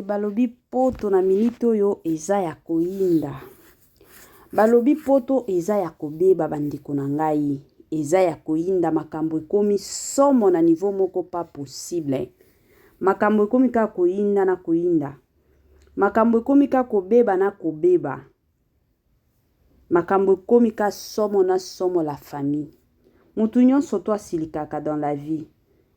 Balobi poto na minute oyo eza ya koyinda. Balobi poto eza ya kobeba bandeko na ngai. Eza ya koyinda makambo ekomi somo na niveau moko pas possible. Makambo ekomi kaka koyinda na koyinda. Makambo ekomi kaka kobeba na kobeba. Makambo ekomi ka somo na somo la famille. Mutu nyonso to asilikaka dans la vie.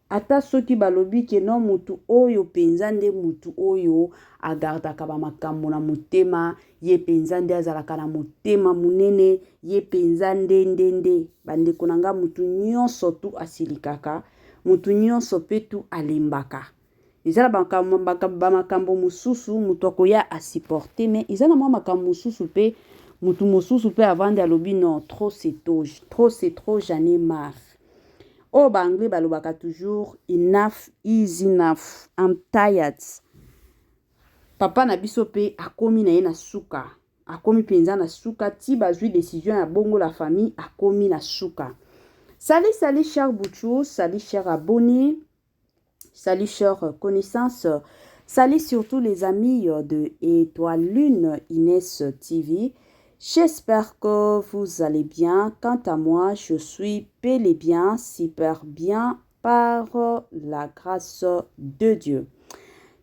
Ata soki balobi ke non mutu oyo penza nde mutu oyo agardaka ba makambo na motema, ye penza nde azalaka na motema munene, ye penza nde nde nde. Bandeko na nga mutu nyonso tu asilikaka, mutu nyonso pe tu alembaka. Eza na ba makambo mosusu moto akoya a supporter mais eza na mwa makambo mosusu pe moto mosusu pe avandi alobi non trop c'est trop, trop c'est trop, j'en ai marre. Oyo ba anglais balobaka toujours enough is enough, I'm tired. Papa na biso pe akomi na ye na suka, akomi penza na suka ti bazui decision ya bongo la famille akomi na suka. Salut salut cher Bouchou, salut cher abonné. Salut chers connaissances, salut surtout les amis de Étoile Lune Inès TV. J'espère que vous allez bien. Quant à moi, je suis bel et bien, super bien par la grâce de Dieu.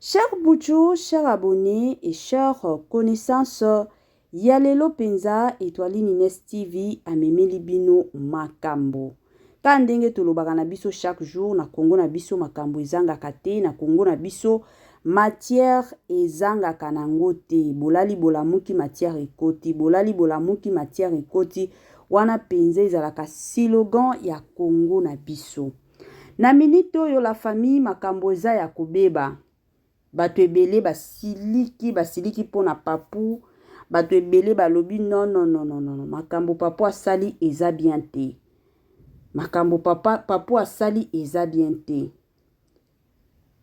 Chers Bouchou, chers abonnés et chers connaissances, Ya lelo penza Etoile Nines TV amemeli bino makambo. Ka ndenge tolobaka na biso chaque jour na Congo na biso makambo ezangaka te na Congo na biso matière ezangaka nango te bolali bolamuki matière ekoti bolali bolamuki matière ekoti wana penza ezalaka slogan ya Congo na biso. Na minute oyo la famille makambo eza ya kobeba. Bato ebele basiliki, basiliki mpo na Papou. Bato ebele balobi non non non non non makambo Papou asali eza bien te. Makambo papa Papou asali eza bien te.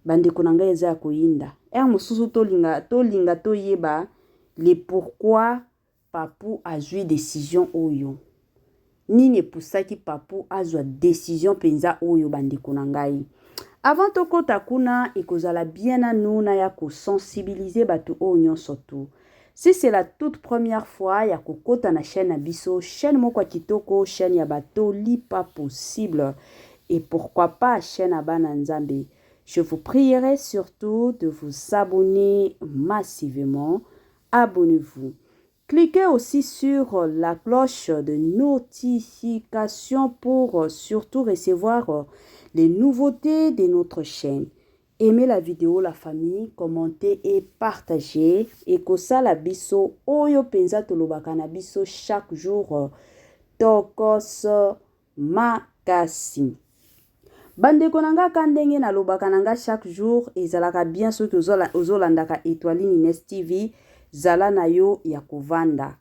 Bandeko na ngai eza ya koyinda. Heure mosusu tolinga tolinga toyeba le pourquoi Papou azui decision oyo. Nini epusaki Papou azwa decision penza oyo ba ndeko na ngai? Avant tokota kuna ekozala bien nanu naya ko sensibiliser batu oyo nionso tout. Si c'est la toute première fois ya kokota na chaine na biso, chaine moko ya kitoko, chaine ya ba toli pas possible et pourquoi pas chaine ya bana Nzambe. Je vous prierai surtout de vous abonner massivement. Abonnez-vous. Cliquez aussi sur la cloche de notification pour surtout recevoir les nouveautés de notre chaîne. Aimez la vidéo la famille, commentez et partagez. Ekosala biso oyo penza tolobaka na biso chaque jour tokos makasi. Bandeko na nga ka ndenge nalobaka na nga chaque jour ezalaka bien soki ozolandaka Etoiline Ines TV zala na yo ya kovanda.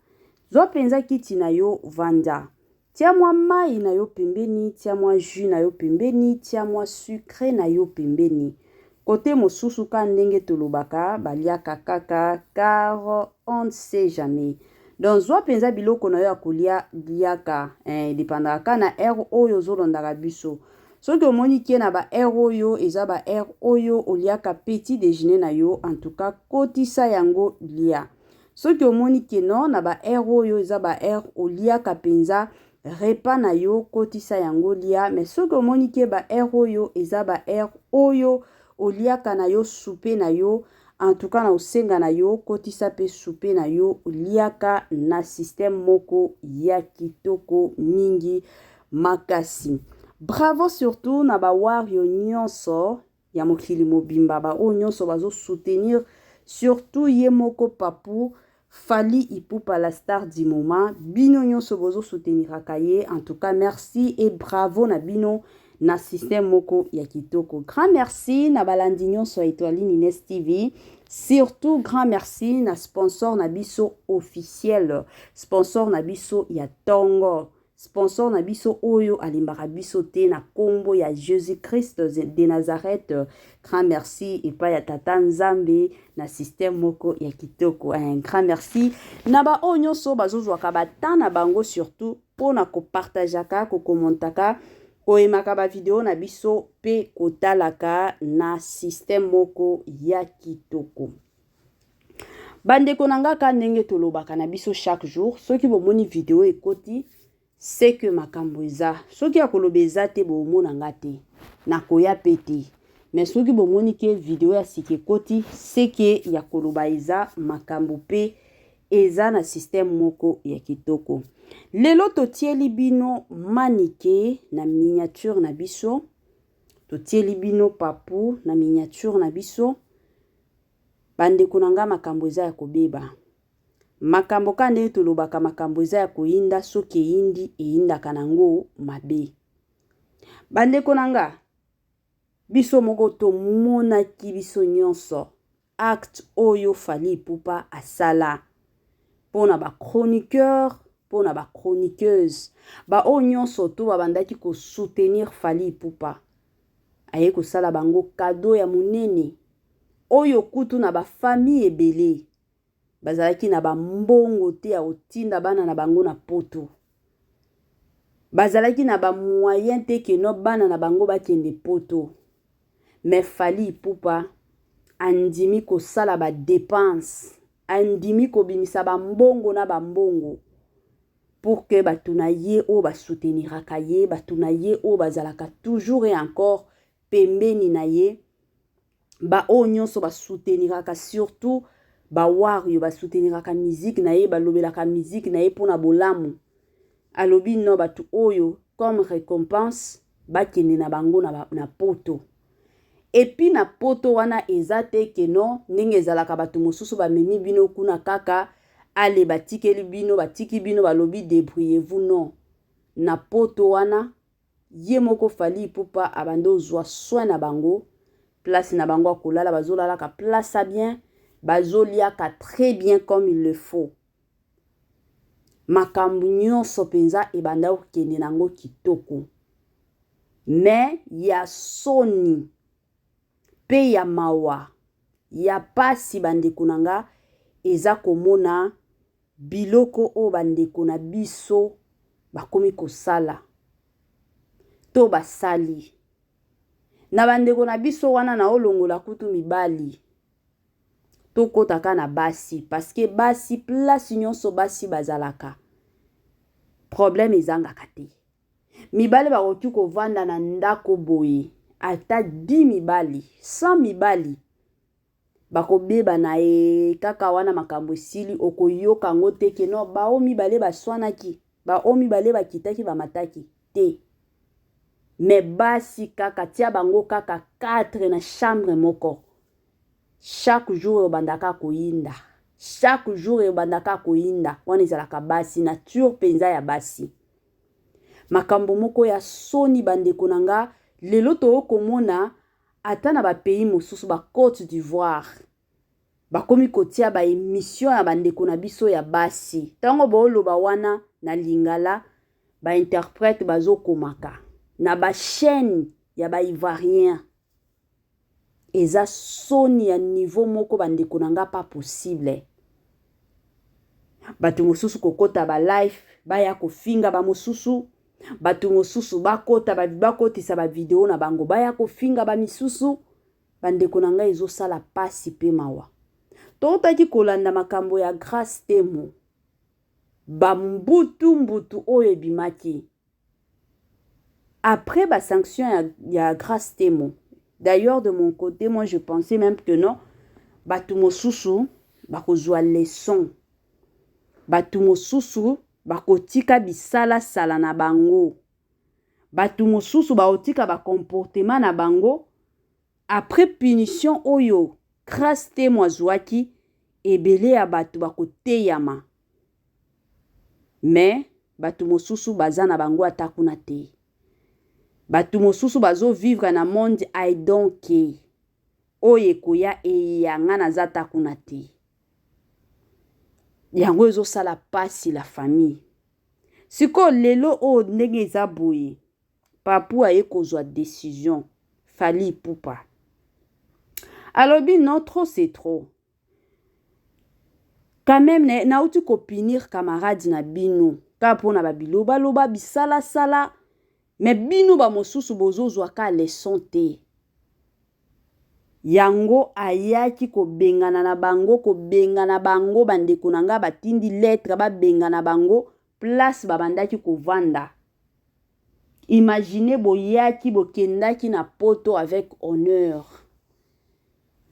Zwa penza kiti na yo vanda. Tia mwa mayi na yo pembeni, tia mwa jus na yo pembeni, tia mwa sucre na yo pembeni. Cote mosusu ka ndenge tolobaka baliaka kaka car on ne sait jamais. Donc zwa penza biloko na yo ya kolia liaka eh, edependaka ka na heure oyo ozolondaka biso. Soki omoni ke na ba heure oyo eza ba heure oyo oliaka petit dejeuner na yo en tout cas kotisa yango lia. Soki omoni ke non na ba heure oyo eza ba heure oliaka penza repas na yo kotisa yango lia mais soki omoni ke ba heure oyo eza ba heure oyo oliaka na yo soupe na yo en tout cas na osenga na yo kotisa pe soupe na yo liaka na système moko ya kitoko mingi makasi. Bravo surtout na ba wario nyonso ya mokili mobimba ba oyo nyonso bazo soutenir surtout ye moko Papou Fally Ipupa la star du moment bino nyonso bozo souteniraka ye en tout cas merci et bravo na bino na système moko ya kitoko grand merci na balandi nyonso ya Etoiline Ines TV surtout grand merci na sponsor na biso officiel sponsor na biso ya tongo Sponsor na biso oyo alembaka biso te na kombo ya Jesus Christ de Nazareth. Grand merci epai ya tata Nzambe na système moko ya kitoko. Un grand merci na ba oyo nyonso bazozwaka ba temps na bango surtout mpo na kopartageaka, kokommentaka, koyemaka ba video na biso mpe kotalaka na système moko ya kitoko. Bandeko na nga, ka ndenge tolobaka na biso chaque jour, soki bomoni video ekoti, c'est que makambo eza. Soki ya koloba eza te, bomona nga te, nakoya pe te. Mais soki bomoni ke video ya sika ekoti, c'est que ya koloba eza, makambo mpe eza na système moko ya kitoko. Lelo totieli bino Manike na miniature na biso, totieli bino Papu na miniature na biso. Bandeko na nga, makambo eza ya kobeba. Makambo kaka ndenge tolobaka, makambo eza ya koyinda. Soki eyindi, eyindaka nango mabe. Bandeko na nga, biso moko tomonaki biso nyonso acte oyo Fally Ipupa asala mpona bachroniqueur, mpona bachroniqueuse, baoyo nyonso to babandaki kosoutenir Fally Ipupa. Aye kosala bango cadeau ya monene oyo kutu na bafamille ebele bazalaki na bambongo te ya kotinda bana na bango na Poto, bazalaki na bamoyen te que non, bana na bango bakende Poto. Mais Fally Ipupa andimi kosala badépenses, andimi kobimisa bambongo na bambongo pour que bato na ye oyo basouteniraka ye, bato na ye oyo bazalaka toujours et encore pembeni na ye, baoyo nyonso basouteniraka, surtout bawario basouteniraka musique na ye, balobelaka musique na ye mpona bolamu. Alobi non, bato oyo, comme récompense, bakende na bango na Poto. Et puis na Poto wana eza te que non, ndenge ezalaka, bato mosusu bamemi bino kuna kaka ale, batikeli bino, batiki bino, balobi débrouillez-vous. Non, na Poto wana ye moko Fally Ipupa abandi ozwa soin na bango, place na bango akolala, bazolalaka place ya bien, bazoliaka très bien comme il le faut. Makambo nyonso mpenza ebanda kokende nango kitoko. Mais ya soni mpe ya mawa, ya pasi, bandeko na nga, eza komona biloko oyo bandeko na biso bakomi kosala to basali na bandeko na biso wana. Na olongola kutu mibali, tokɔtaka na basi, parce que basi, place nyonso basi bazalaka, problème ezangaka te. Mibali bakoki kovanda na ndako boye, ata 10 mibali, 100 mibali, bakobeba na ye kaka wana. Makambo esili, okoyoka yango te que non, bao mibale baswanaki, bao mibale bakitaki, bamataki te. Mais basi kaka, tia bango kaka 4 na chambre moko, chaque jour ebandaka koyinda, chaque jour ebandaka koyinda. Wana ezalaka basi, nature mpenza ya basi. Makambo moko ya soni, bandeko na nga. Lelo toyokomona ata na bapays mosusu, baCôte d'Ivoire, bakomi kotia baémission ya bandeko na biso ya basi. Ntango booloba wana na lingala, bainterprète bazokomaka na bachaîne ya baivoirien. Eza soni ya niveau moko, bandeko na nga, pas possible. Bato mosusu kokɔta balive, baya kofinga bamosusu. Bato mosusu bakota, bakotisa bavideo na bango, baya kofinga bamisusu. Bandeko na ngai, ezosala pasi mpe mawa. Totaki kolanda makambo ya Grâce Temo, bambutu mbutu oyo ebimaki après basanction ya Grâce Temo. D'ailleurs, de mon côté, moi je pensais même que non, bato mosusu bakozwa leçon, bato mosusu bakotika bisalasala na bango, bato mosusu bakotika bacomportement na bango. Après punition oyo Grâce Temo azwaki, ebele ya bato bakoteyama. Mais bato mosusu baza na bango ata kuna te. Bato mosusu bazovivre na monde I don't care, oyo ekoya eya, nga naza ata kuna te. Yango ezosala pasi, la famille. Sikoyo lelo oyo, ndenge eza boye, Papu aye kozwa décision. Fally Ipupa alobi non, trop c'est trop quand même. Nauti kopunir camarade na bino kaka mpona babilobaloba, bisalasala. Mais bino bamosusu bozozwa ka leçon te. Yango ayaki kobengana na bango, kobengana bango bandeko na nga batindi lettre babengana bango place babandaki kovanda. Imaginez boyaki bokendaki na poto avec honneur.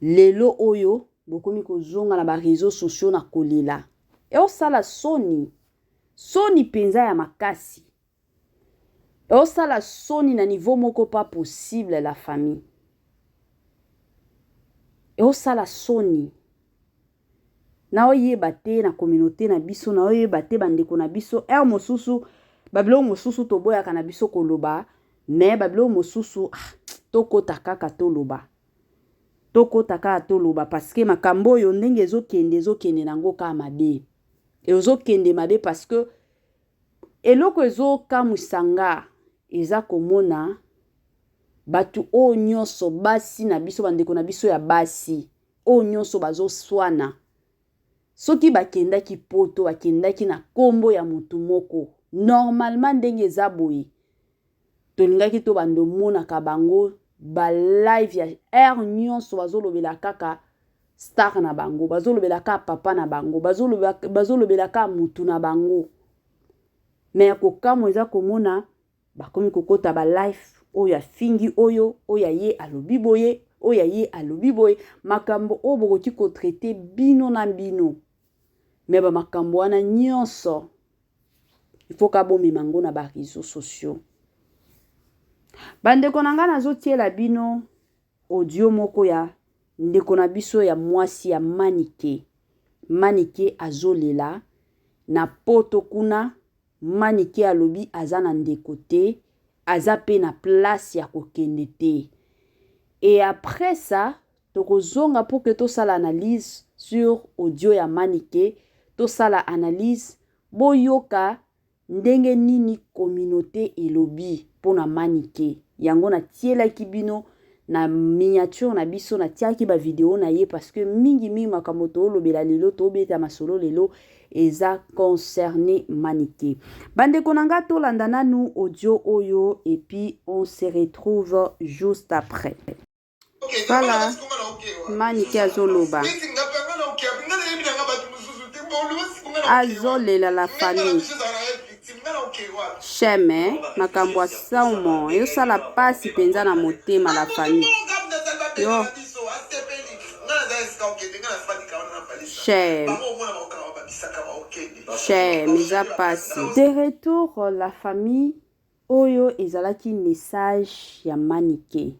Lelo oyo bokomi kozonga na ba réseaux sociaux na kolela. Eosala soni. Soni penza ya makasi. Eosala soni na niveau moko pas possible la famille. Eosala soni. Naoyeba te na communauté na biso, naoyeba te bandeko na biso. Heure mosusu babiloko mosusu toboyaka na biso koloba, mais babiloko mosusu ah, tokota kaka toloba. Tokota kaka toloba parce que makambo oyo ndenge ezokende ezokende nango kaka mabe. Ezokende mabe parce que Eloko ezo kamwisa nga eza komona batu oyo nionso basi na biso ba ndeko na biso ya basi oyo nionso bazo swana soki bakendaki poto bakendaki na kombo ya mutu moko normalement ndenge eza boye tolingaki tobanda omonaka bango ba live ya heure nyonso bazolobela kaka star na bango bazolobela kaka papa na bango bazolobela kaka mutu na bango me ya kokamwa eza komona bakomi kokota ba live oyo afingi oyo oyo aye alobi boye oyo aye alobi boye makambo oyo bokoki kotraite bino na bino me bamakambo wana nyonso Il faut ka bomema ngo na ba réseaux sociaux. Bandeko na ngai nazotiela bino audio moko ya ndeko na biso ya mwasi ya Manike. Manike azolela na poto kuna. Manike alobi aza na ndeko te, aza pe na place ya kokende te. Et après ça, Tokozonga pour que tosala analyse sur audio ya Manike, tosala analyse boyoka ndenge nini communaute elobi pona Manike. Yango natielaki bino na miniature na biso natiaki ba video na ye parce que mingi mingi makambo toolobela lelo tobeta masolo lelo eza concerne Manike. Bandeko na nga tolanda nanu audio oyo et puis on se retrouve juste après. Voilà, Manike azoloba. Azolela la famille. Shame, makambo ya saumo ezosala pasi mpenza na motema la famille. Yo. Shame. Shame, eza pasi. De retour la famille. Oyo ezalaki message ya Manike.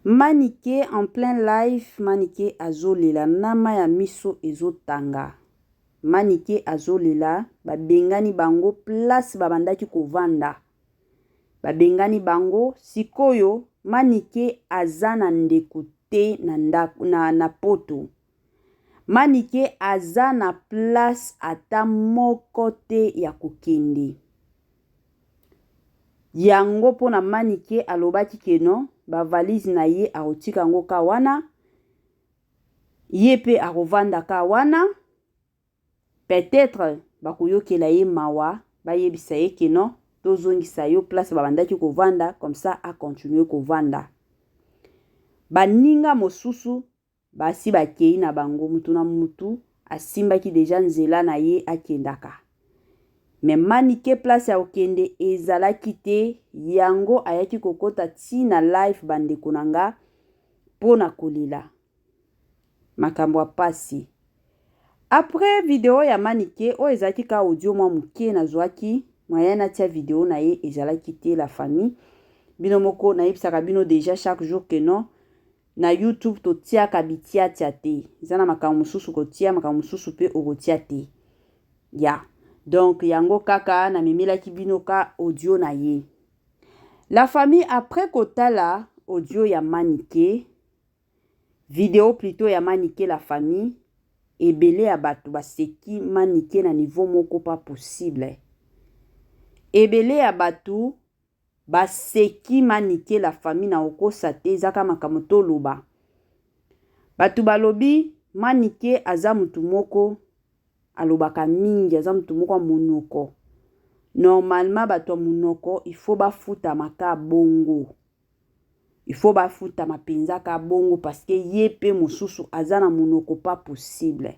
Manike en plein live Manike azolela na mayi ya miso ezotanga. Manike azolela babengani bango place babandaki kovanda. Babengani bango sikoyo Manike aza na ndeko te na ndako na, na poto. Manike aza na place ata moko te ya kokende. Yango pona Manike alobaki ke non ba valise na ye akotika yango ka wana, ye pe akovanda ka wana, peut-etre bakoyokela ye mawa bayebisa ye ke non tozongisa yo place babandaki kovanda comme ça a continuer kovanda. Baninga mosusu Basi bakeyi na bango mutu na mutu asimbaki dejà nzela na ye akendaka mais manike place ya kokende ezalaki te yango ayaki kokota ti na live ba ndeko na nga po na kolela makambo ya pasi après video ya manike oyo ezalaki ka audio mwa moke nazuaki moyen natia video na ye ezalaki te la famille bino moko nayebisaka bino dejà chaque jour que non Na YouTube totiaka bitiatia te. Eza na makambo mosusu kotia, makambo mosusu pe okotia te. Ya. Donc yango kaka namemelaki bino ka audio na ye. La famille après kotala audio ya Manike, video plutot ya Manike la famille, ebele ya bato baseki Manike na niveau moko pas possible. Ebele ya bato Baseki manike la famille na okosa te eza kaka makambo toloba batu balobi manike aza mutu moko alobaka mingi aza mutu moko ya monoko normalement batu ya monoko il faut bafutama ka bongo. Il faut bafutama mpenza ka bongo parce que ye mpe mosusu aza na monoko pas possible.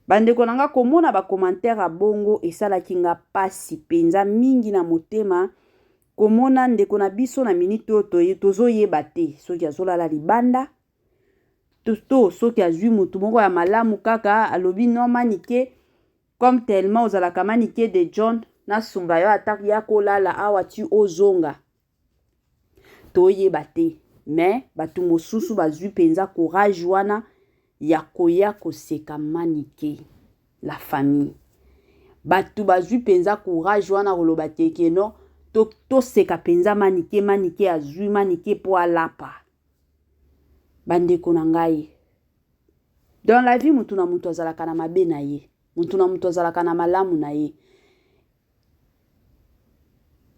Bandeko na nga, komona bacommentaire ya bongo esalaki nga mpasi mpenza mingi na motema. Komona ndeko na biso na minute oyo, tozoyeba te soki azolala libanda to soki azwi motu moko ya malamu kaka alobi: "Non, Manike, comme tellement ozalaka Manike de John, nasunga yo ata ya kolala awa ti ozonga." Toyeba te, mais bato mosusu bazwi mpenza courage wana ya koya koseka Manike. La famille, bato bazwi mpenza courage wana koloba te que non, toseka mpenza Manike. Manike azwi Manike mpo alapa. Bandeko na ngai, dans la vie, motu na moto azalaka na mabe na ye, motu na moto azalaka na malamu na ye.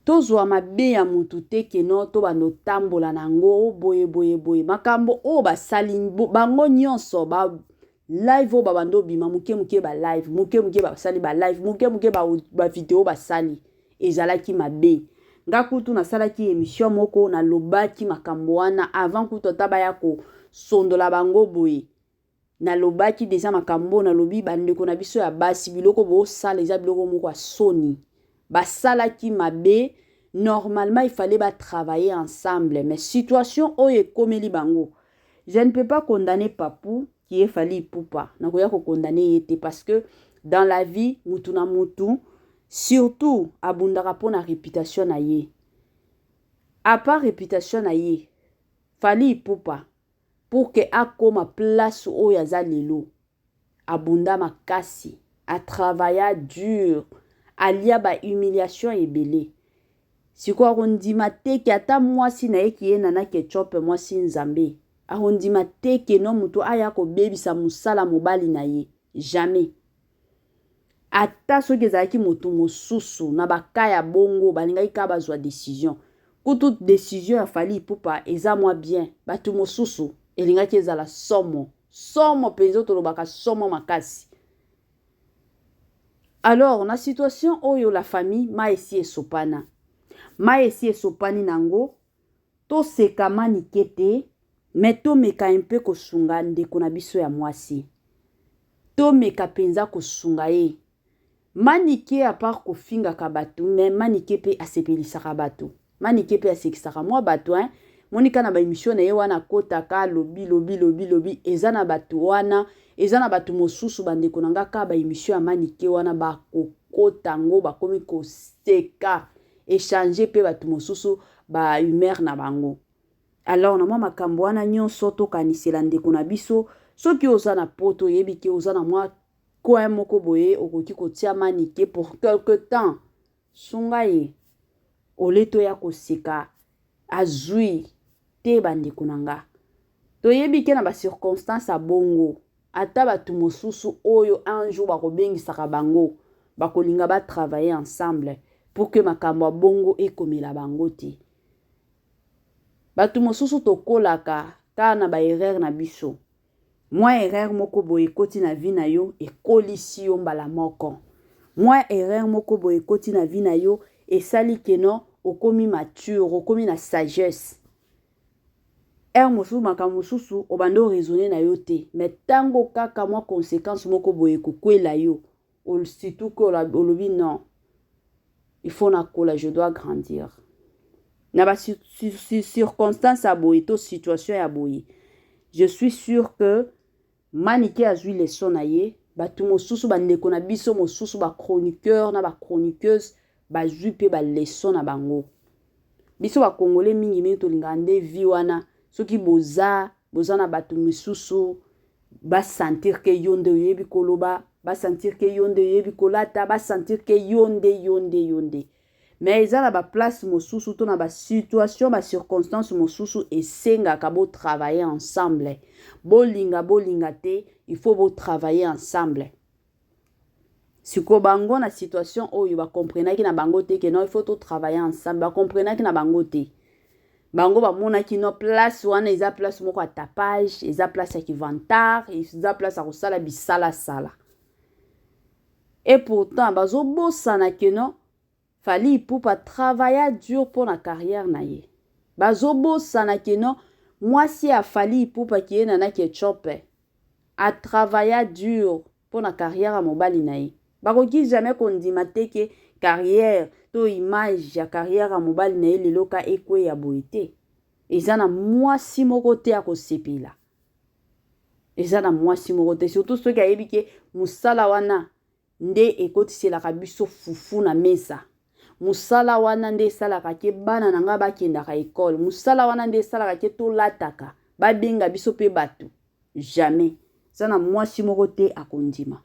Tozwa mabe ya motu te que non, tobanda otambola na yango boye boye boye. Makambo oyo basali bango nyonso, ba live oyo babanda obima moke moke, ba live moke moke basali, ba live moke moke, bavideo basali, ezalaki mabe. Nga kutu nasalaki émission moko, nalobaki makambo wana avant kutu ata baya kosondola bango boye. Nalobaki déjà makambo oyo. Nalobi: bandeko na biso ya basi, biloko bosala eza biloko moko ya soni. Basalaki mabe. Normalement, il fallait batravailler ensemble, mais situation oyo ekomeli bango, je ne peux pas condamner Papu qui est Fally Ipupa. Nakoya kokondamner ye te parce que dans la vie, mutu na mutu surtout abundaka mpo na réputation na ye. À part réputation na ye, Fally Ipupa, pour que akóma place oyo aza lelo, abunda makasi, atravailla dur, alia bahumiliation ebele. Sikoyo akondima te que ata mwasi na ye ki ye Nana Ketchup, mwasi Nzambe, akondima te que non, moto aya kobebisa mosala mobali na ye. Jamais. Ata soki ezalaki moto mosusu na baka ya bongo, balingaki kaka bazwa décision. Kutu décision ya Fally Ipupa eza mwa bien. Bato mosusu elingaki ezala somo, somo mpenza, tolobaka somo makasi. Alors, na situation oyo, la famille, mai esi esopana, mai esi esopani nango. Toseka Manike te, mais tomeka mpe kosunga ndeko na biso ya mwasi. Tomeka mpenza kosunga ye. Manike, à part kofingaka bato, mais Manike mpe asepelisaka bato. Manike mpe asekisaka mwa bato, hein? Monika na baémission na ye wana, akotaka, alobi, lobi, lobi, lobi. Eza na bato wana, eza na bato mosusu, bandeko na nga, kaka baémission ya Manike wana bakokota yango, bakomi koseka, échange mpe bato mosusu bahumeur na bango. Alors, na mwa makambo wana nyonso, tokanisela ndeko na biso. Soki oza na Poto, oyebi que oza na mwa coin moko boye, okoki kotia Manike pour quelque temps, sunga ye ole toya koseka azwi te. Bandeko na nga, toyebi que na bacirconstance ya bongo, ata bato mosusu oyo un jour bakobengisaka bango, bakolinga batravailler ensemble pour que makambo ya bongo ekomela bango te. Bato mosusu tokolaka kaka na baerreur na biso. Mwa erreur moko boye ekoti na vie na yo, ekolisi yo mbala moko. Mwa erreur moko boye ekoti na vie na yo, esali que non, okomi mature, okomi na sagesse. Heure mosusu, makambo mosusu obandi oraisonner na yo te, mais ntango kaka mwa conséquence moko boye ekokwela yo, surtout que olobi: "Non, il faut nakola, je dois grandir." Na bacirconstance ya boye to situation ya boye, je suis sûr que Manike azwi leçon na ye. Bato mosusu, bandeko na biso mosusu, bachroniqueur na bachroniqueuse, bazwi mpe baleçon na bango. Biso Bakongole, mingimingi tolingaka nde vie wana. Soki boza na bato misusu, basentir que yo nde oyebi koloba, basentir que yo nde oyebi kolata, basentir que yo nde, yo nde, yo nde. Mais eza na baplace mosusu to na basituation, bacirconstance mosusu esengaka botravailler ensemble. Bolinga, bolinga te, il faut botravailler ensemble. Sikoyo bango na situation oyo, bakomprenaki na bango te que non, il faut totravailler ensemble. Bakomprenaki na bango te. Bango bamonaki non, place wana eza place moko ya tapage, eza place ya kivantard, eza place ya kosala bisalasala. Et pourtant bazobosana que non, Fally Ipupa travailla dur mpo na carrière na ye. Bazobosana que non mwasi ya Fally Ipupa qui est Nana Ketchup a travailla dur mpo na carrière ya mobali na ye. Bakoki jamais kondima te ke carrière to image ya carrière ya mobali na ye lelo ka ekweya boye te. Eza na mwasi moko te akosepela. Eza na mwasi moko te surtout soki ayebi ke mosala wana nde ekotiselaka biso fufu na mesa. Mosala wana nde esalaka ke bana na nga bakendaka ecole. Mosala wana nde esalaka ke tolataka, babenga biso pe bato. Jamais. Eza na mwasi moko te akondima.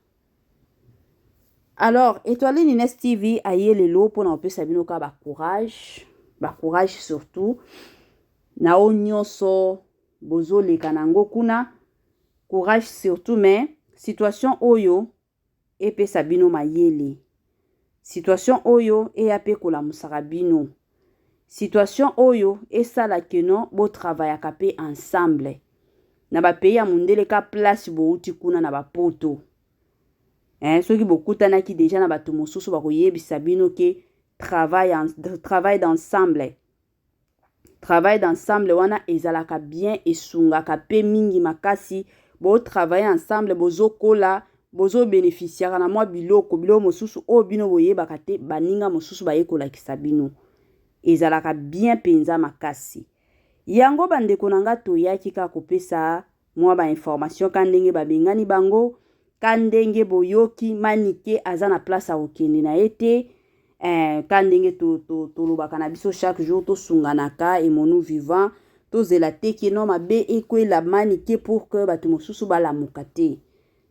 Alors, Etoile Nines TV aye lelo mpona kopesa bino kaka ba courage, ba courage surtout na oyo nyonso bozoleka na yango kuna. Courage surtout mais situation oyo epesa bino mayele. Situation oyo eya pe kolamusaka bino. Situation oyo esala que non bo travaillaka pe ensemble. Na ba pays ya mundele ka place bowuti kuna na ba poto. Eh, soki bokutanaki dejà na bato mosusu bakoyebisa bino ke travail, travail d'ensemble. Travail d'ensemble wana ezalaka bien, esungaka pe mingi makasi. Bo travailler ensemble, bozokola, bozo beneficiaka na mwa biloko, biloko mosusu oyo bino boyebaka te, baninga mosusu baye kolakisa bino. Ezalaka bien penza makasi. Yango bandeko na nga toyaki kaka kopesa mwa ba information ka ndenge babengani bango, ka ndenge boyoki Manike aza na place ya kokende na ye te, eh, ka ndenge tolobaka to, to na biso chaque jour tosunganaka emonu vivant, tozela te ke no mabe ekwela Manike pour que bato mosusu balamuka te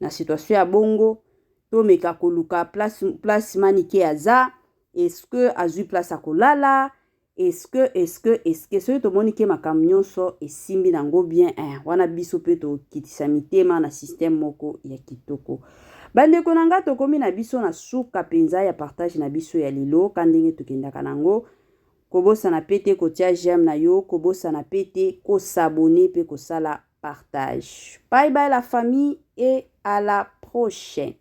na situation ya bongo. Tomeka koluka place, place Manike aza, est-ce que azwi place ya kolala, Est-ce que, est-ce que, est-ce que soki tomoni ke makambo nyonso esimbi nango bien eh, wana biso mpe tokitisa mitema na système moko ya kitoko. Bandeko na nga, tokomi na biso na suka mpenza ya partage na biso ya lelo, ka ndenge tokendaka nango. Kobosana pe te kotia j'aime na yo, kobosana pe te kosabonner pe kosala partage. Bye bye la famille et à la prochaine.